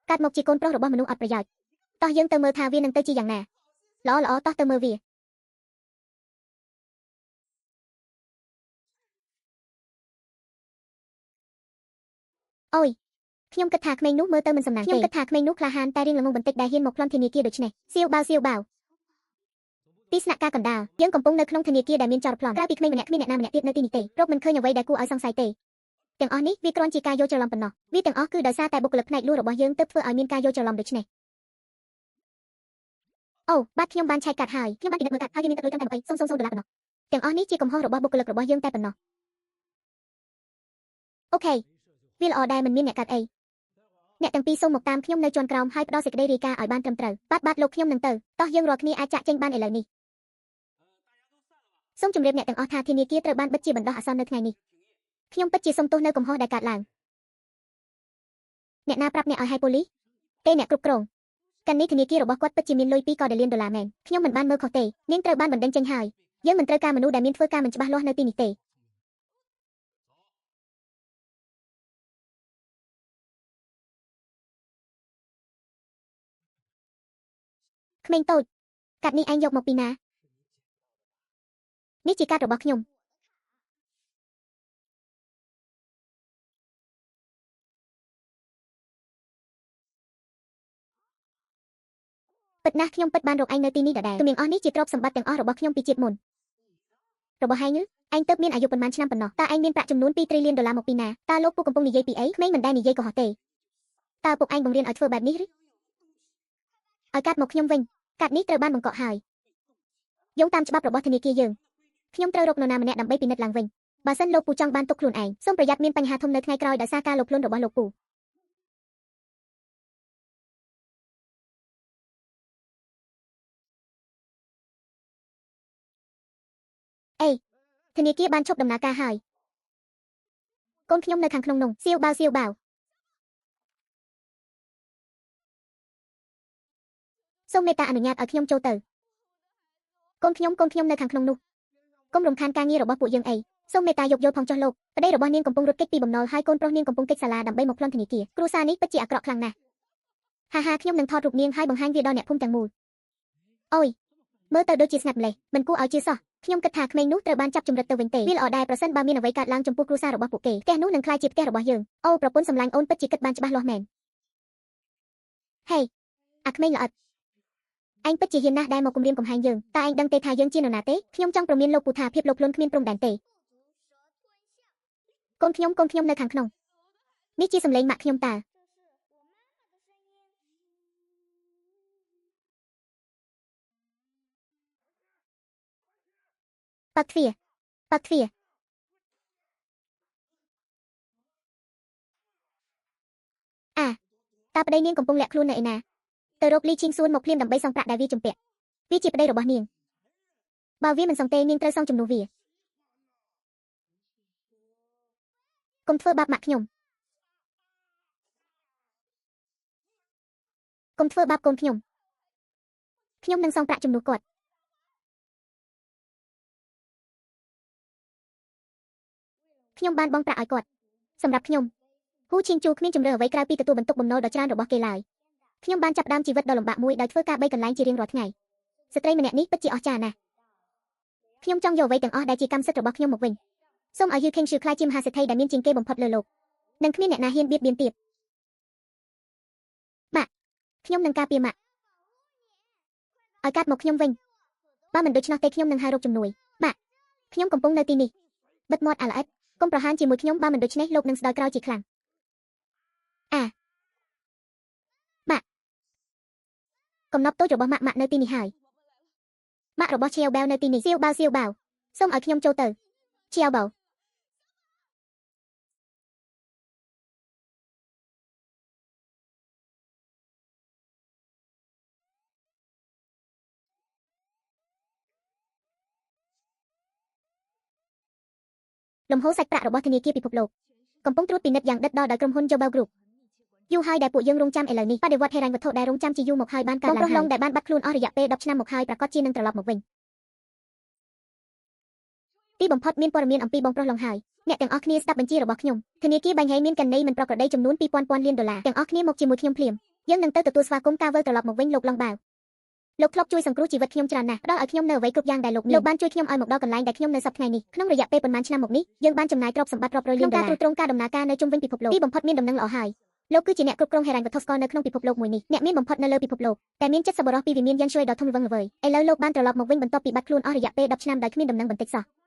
កាត់មកជាកូនប្រុសរបស់មនុស្សអត់ប្រយោជន៍តោះយើងទៅមើលថាវានឹងទៅជាយ៉ាងណាល្អល្អតោះទៅមើលវាអូយខ្ញុំគិតថាក្មេងនោះមើលទៅមិនសំណាងទេខ្ញុំគិតថាក្មេងនោះក្លាហានតែរៀងល្ងងបន្តិចដែលហ៊ានមកប្លន់ធនាគារដូច្នេះសៀវបាវសៀវបាវទីស្នាក់ការកណ្ដាលយើងកំពុងនៅក្នុងធនាគារដែលមានចោរប្លន់ក្រៅពីក្មេងម្នាក់គ្មានអ្នកណាម្នាក់ទៀតនៅទីនេះទេរកមិនឃើញអ្វីដែលគួរឲ្យសង្ស័យទេទាំងអស់នេះវាគ្រាន់ជាការយល់ច្រឡំប៉ុណ្ណោះវាទាំងអស់គឺដោយសារតែបុគ្គលិកផ្នែកលក់របស់យើងទើបធ្វើឲ្យមានការយល់ច្រឡំដូច្នេះអូបាទខ្ញុំបានឆែកកាត់ហើយខ្ញុំបានពិនិត្យមើលកាត់ហើយវាមានទឹកលុយត្រឹមតែ20.00ដុល្លារប៉ុណ្ណោះទាំងអស់នេះជាកំហុសរបស់បុគ្គលិករបស់យើងតែប៉ុណ្ណោះអូខេវាល្អដែរមិនមានអ្នកកាត់អីអ្នកទាំងពីរសូមមកតាមខ្ញុំនៅជាន់ក្រោមហើយផ្ដល់សេចក្តីរាយការណ៍ឲ្យបានត្រឹមត្រូវបាទលោកខ្ញុំនឹងទៅតោះយើងរាល់គ្នាអាចចាក់ចេញបានឥឡូវនេះសូមជម្រាបអ្នកទាំងអស់ថាធនាគារត្រូវបានបិទជាបណ្ដោះអាសន្ននៅថ្ងៃនេះខ្ញុំពិតជាសូមទោសនៅកំហុសដែលកើតឡើងអ្នកណាប្រាប់អ្នកឲ្យហៅប៉ូលីសទេអ្នកគ្រប់គ្រងកាលនេះធនាគាររបស់គាត់ពិតជាមានលុយ2កដលានដុល្លារមែនខ្ញុំមិនបានមើលខុសទេនាងត្រូវបានបណ្ដេញចេញហើយយើងមិនត្រូវការមនុស្សដែលមានធ្វើការមិនច្បាស់លាស់នៅទីនេះទេក្មេងតូចកាត់នេះឯងយកមកពីណានេះជាកាត់របស់ខ្ញុំពិតណាស់ខ្ញុំពិតបានរកឯងនៅទីនេះដដែលទំនាងអស់នេះជាទ្រព្យសម្បត្តិទាំងអស់របស់ខ្ញុំពីជាតិមុនរបស់ឯងឯងទើបមានអាយុប៉ុន្មានឆ្នាំប៉ុណ្ណោះតើឯងមានប្រាក់ចំនួន2ទ្រីលានដុល្លារមកពីណាតើលោកពូកំពុងនិយាយពីអីក្មេងមិនដែលនិយាយកុហកទេតើពុកឯងបង្រៀនឲ្យធ្វើបែបនេះឬឲ្យកាត់មកខ្ញុំវិញកាត់នេះត្រូវបានបង្កក់ហើយយោងតាមច្បាប់របស់ធនាគារយើងខ្ញុំត្រូវរកនរណាម្នាក់ដើម្បីពិនិត្យឡើងវិញបើសិនលោកពូចង់បានទុកខ្លួនឯងសូមប្រយ័ត្នមានបញ្ហាធំនៅថ្ងៃក្រោយដោយសារការលោភលន់របស់លោកពូអេធនាគារបានឈប់ដំណើរការហើយកូនខ្ញុំនៅខាងក្នុងនោះសៀវបាវសៀវបាវសូមមេត្តាអនុញ្ញាតឲ្យខ្ញុំចូលទៅកូនខ្ញុំនៅខាងក្នុងនោះកុំរំខានការងាររបស់ពួកយើងអីសូមមេត្តាយោគយល់ផងចុះលោកប្តីរបស់នាងកំពុងរត់គេចពីបំណុលហើយកូនប្រុសនាងកំពុងគេចសាលាដើម្បីមកប្លន់ធនាគារគ្រួសារនេះពិតជាអាក្រក់ខ្លាំងណាស់ហាហាខ្ញុំនឹងថតរូបនាងហើយបង្ហាញវាដល់អ្នកភូមិទាំងមូលអូយមើលទៅដូចជាស្ងាត់ម្លេះមិនគួរឲ្យជឿសោះខ្ញុំគិតថាក្មេងនោះត្រូវបានចាប់ជំរិតទៅវិញទេវាល្អដែរប្រសិនបើមានអ្វីកើតឡើងចំពោះគ្រួសាររបស់ពួកគេផ្ទះនោះនឹងក្លាយជាផ្ទះរបស់យើងអូប្រពន្ធសម្លាញ់អូនពិតជាគិតបានច្បាស់លាស់មែនហេអាក្មេងល្អិតឯងពិតជាហ៊ានណាស់ដែលមកគំរាមកំហែងយើងតើឯងដឹងទេថាយើងជានរណាទេខ្ញុំចង់ព្រមានលោកពូថាភាពលោភលន់គ្មានព្រំដែនទេកូនខ្ញុំនៅខាងក្នុងនេះជាសម្លេងម៉ាក់ខ្ញុំតើបើកទ្វារបើកទ្វារអាតើប្តីនាងកំពុងលាក់ខ្លួននៅឯណាទៅរកលីឈីងសួនមកភ្លាមដើម្បីសងប្រាក់ដែលវាជំពាក់វាជាប្តីរបស់នាងបើវាមិនសងទេនាងត្រូវសងជំនួសវាកុំធ្វើបាបម៉ាក់ខ្ញុំកុំធ្វើបាបកូនខ្ញុំខ្ញុំនឹងសងប្រាក់ជំនួសគាត់ខ្ញុំបានបង់ប្រាក់ឲ្យគាត់សម្រាប់ខ្ញុំហ៊ូឈីងជូគ្មានជម្រើសអ្វីក្រៅពីទទួលបន្ទុកបំណុលដ៏ច្រើនរបស់គេឡើយខ្ញុំបានចាប់ផ្ដើមជីវិតដ៏លំបាកមួយដោយធ្វើការ3កន្លែងជារៀងរាល់ថ្ងៃស្ត្រីម្នាក់នេះពិតជាអស្ចារ្យណាស់ខ្ញុំចង់យកអ្វីទាំងអស់ដែលជាកម្មសិទ្ធិរបស់ខ្ញុំមកវិញសូមឲ្យយឺខេងឈឺក្លាយជាមហាសេដ្ឋីដែលមានជាងគេបំផុតលើលោកនិងគ្មានអ្នកណាហ៊ានបៀតបៀនទៀតម៉ាក់ខ្ញុំនឹងការពារម៉ាក់ឲ្យកាត់មកខ្ញុំវិញបើមិនដូច្នោះទេខ្ញុំនឹងហៅរកជំនួយម៉ាក់ខ្ញុំកំពុងនៅទីនេះបិទមាត់អាល្អិតកុំប្រហានជាមួយខ្ញុំបើមិនដូច្នេះលោកនឹងស្ដាយក្រោយជាខ្លាំងអាម៉ាក់កំណប់តូចរបស់ម៉ាក់ម៉ាក់នៅទីនេះហើយម៉ាក់របស់ឈៀវបែវនៅទីនេះសៀវបាវសៀវបាវសូមឲ្យខ្ញុំចូលទៅឈៀវបាវលំហូរសាច់ប្រាក់របស់ធនាគារពិភពលោកកំពុងត្រួតពិនិត្យយ៉ាងដិតដល់ដោយក្រុមហ៊ុន Jobel Group យូរហើយដែលពួកយើងរងចាំឥឡូវនេះបដិវត្តហិរញ្ញវត្ថុដែលរងចាំជាយូរមកហើយបានកើតឡើងបងប្រុសឡុងដែលបានបាត់ខ្លួនអស់រយៈពេល10ឆ្នាំមកហើយប្រាកដជានឹងត្រឡប់មកវិញទីបំផុតមានព័ត៌មានអំពីបងប្រុសឡុងហើយអ្នកទាំងអស់គ្នាស្ដាប់បញ្ជារបស់ខ្ញុំធនាគារបាញ់ហេមានកណីមិនប្រក្រតីចំនួន2000ពាន់លានដុល្លារទាំងអស់គ្នាមកជាមួយខ្ញុំភ្លាម យើងនឹងទៅទទួលស្វាគមន៍ការវិលត្រឡប់មកវិញលោកឡុងបាវលោកធ្លាប់ជួយសង្គ្រោះជីវិតខ្ញុំច្រើនណាស់ផ្ដល់ឲ្យខ្ញុំនៅអ្វីគ្រប់យ៉ាងដែលលោកមានលោកបានជួយខ្ញុំឲ្យមកដល់កន្លែងដែលខ្ញុំនៅសប្តាហ៍ថ្ងៃនេះក្នុងរយៈពេលប៉ុន្មានឆ្នាំមកនេះយើងបានចំណាយទ្រព្យសម្បត្តិរាប់រយលានដុល្លារក្នុងការទ្រទ្រង់ការដំណើរការនៅជុំវិញពិភពលោកទីបំផុតមានដំណឹងល្អហើយលោកគឺជាអ្នកគ្រប់គ្រងហិរញ្ញវត្ថុស្គាល់នៅក្នុងពិភពលោកមួយនេះអ្នកមានបំផុតនៅលើពិភពលោកតែមានចិត្តសប្បុរសពីវិមានយ៉ាងជួយដ៏ធំល្វឹងល្វើយឥឡូវលោកបានត្រឡប់មកវិញបន្ទាប់ពីបាត់ខ្លួនអស់រយៈពេល10ឆ្នាំដោយគ្មានដំណឹងបន្តិចសោះ។